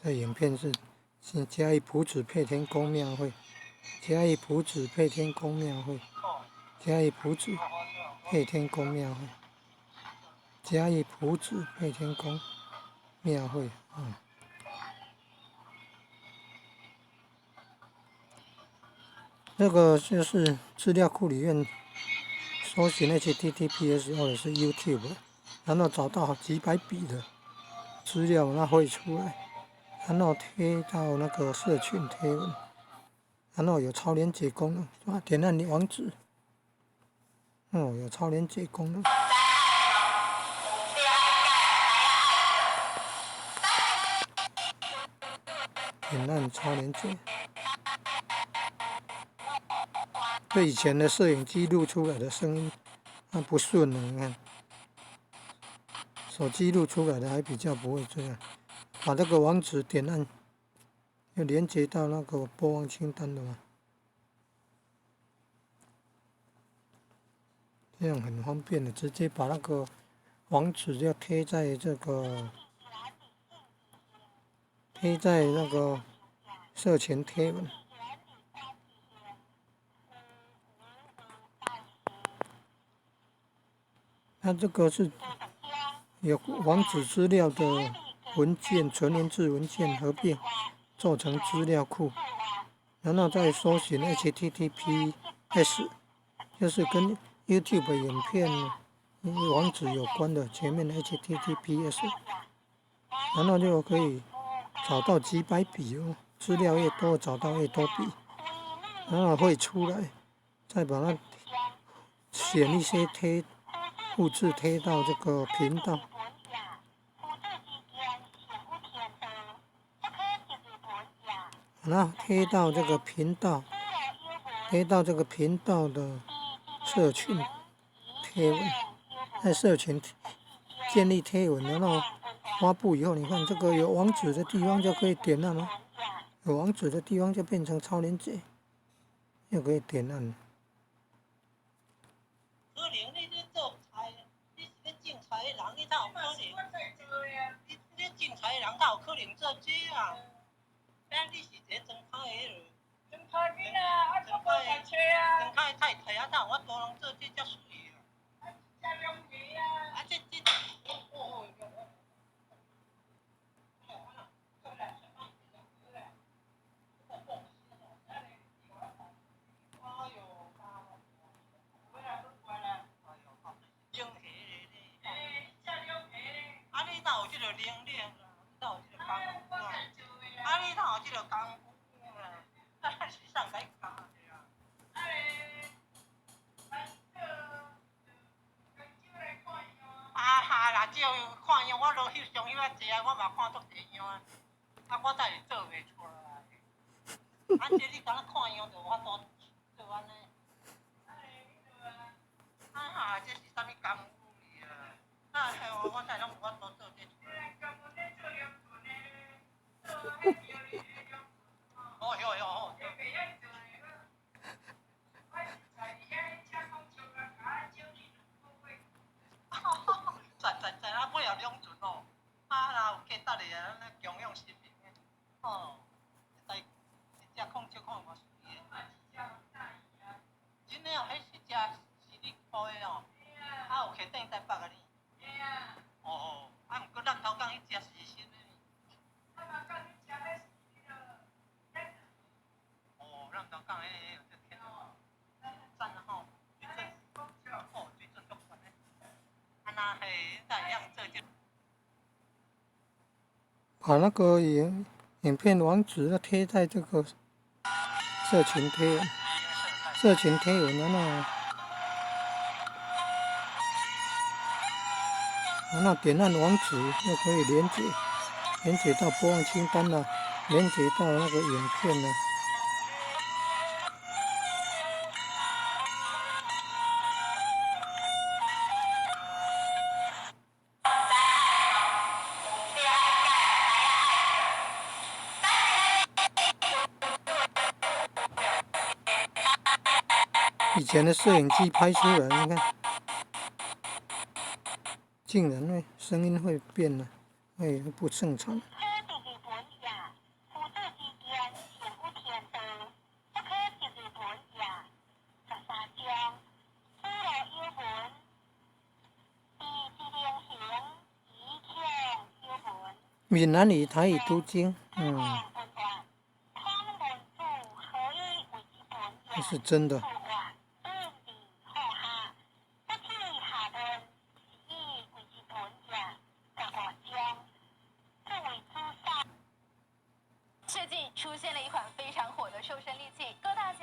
這影片是嘉義朴子配天宮廟會，嘉義朴子配天宮廟會，嘉義朴子配天宮廟會，嘉義朴子配天宮廟會，嗯。這個就是資料庫裡面搜尋 HTTPS 或者是 YouTube，然後找到幾百筆的資料，那會出來。然後貼到那個社群貼文，然後有超連結功能，是吧？點按網址，哦，有超連結功能。點按超連結。這以前的攝影機錄出來的聲音，那不順了，你看。手機錄出來的還比較不會這樣。把這個網址點按，就連接到那個播放清單的嘛，這樣很方便的，直接把那個網址就貼在這個，貼在那個社群貼文。那這個是有網址資料的。文件純文字文件合併做成資料庫，然後再搜尋 HTTPS，就是跟 YouTube 影片網址有關的前面的 HTTPS，然後就可以找到幾百筆哦，資料越多找到越多筆，然後會出來，再把它選一些貼，複製貼到這個頻道。然後貼到這個頻道，貼到這個頻道的社群貼文，在社群建立貼文，然後發布以後，你看這個有網址的地方就可以點按了，有網址的地方就變成超連結，又可以點按。可能你咧做菜，你是咧種菜的人，你哪有可能？你咧種菜的人，哪有可能做這啊？你是一個莊腳的彼落，莊腳囡仔，啊，閣無讀冊啊。莊腳的太太啊，哪有法度通做這遮媠啊？啊，食龍蝦啊。啊，這這，哦啊，你哪有這個能力啊？你哪有這個功夫啊？啊，你哪有這個功夫啊？啊，是啥人共你教的啊？啊哈啦，照看样，我落翕相翕啊济啊，我嘛看足济样啊，啊，我才是做袂出來。啊，這你敢若看樣就有法度做按呢？啊哈，這是啥物功夫哩啊？啊，嘿，我才攏有法度做這出來。哦喲喲哦。讚讚讚！啊，買了兩陣哦，啊，若有價值的啊，咱供養神明的，哦，一台一隻孔雀看偌媠的。真的哦，彼彼隻是你抱的哦，啊有摕轉台北啊你？哦，啊，毋過南投港彼隻是新的。哦，南投港彼個這天讚啊吼，水準，哦，水準足懸的。啊若嘿，才會曉做這。把那個影片網址要貼在這個社群貼文，社群貼文，然後點按網址就可以連結，連結到播放清單了，連結到那個影片了。以前的攝影機拍出來，你看，竟然會聲音會變了，會不正常。閩南語、台語讀經，這是真的。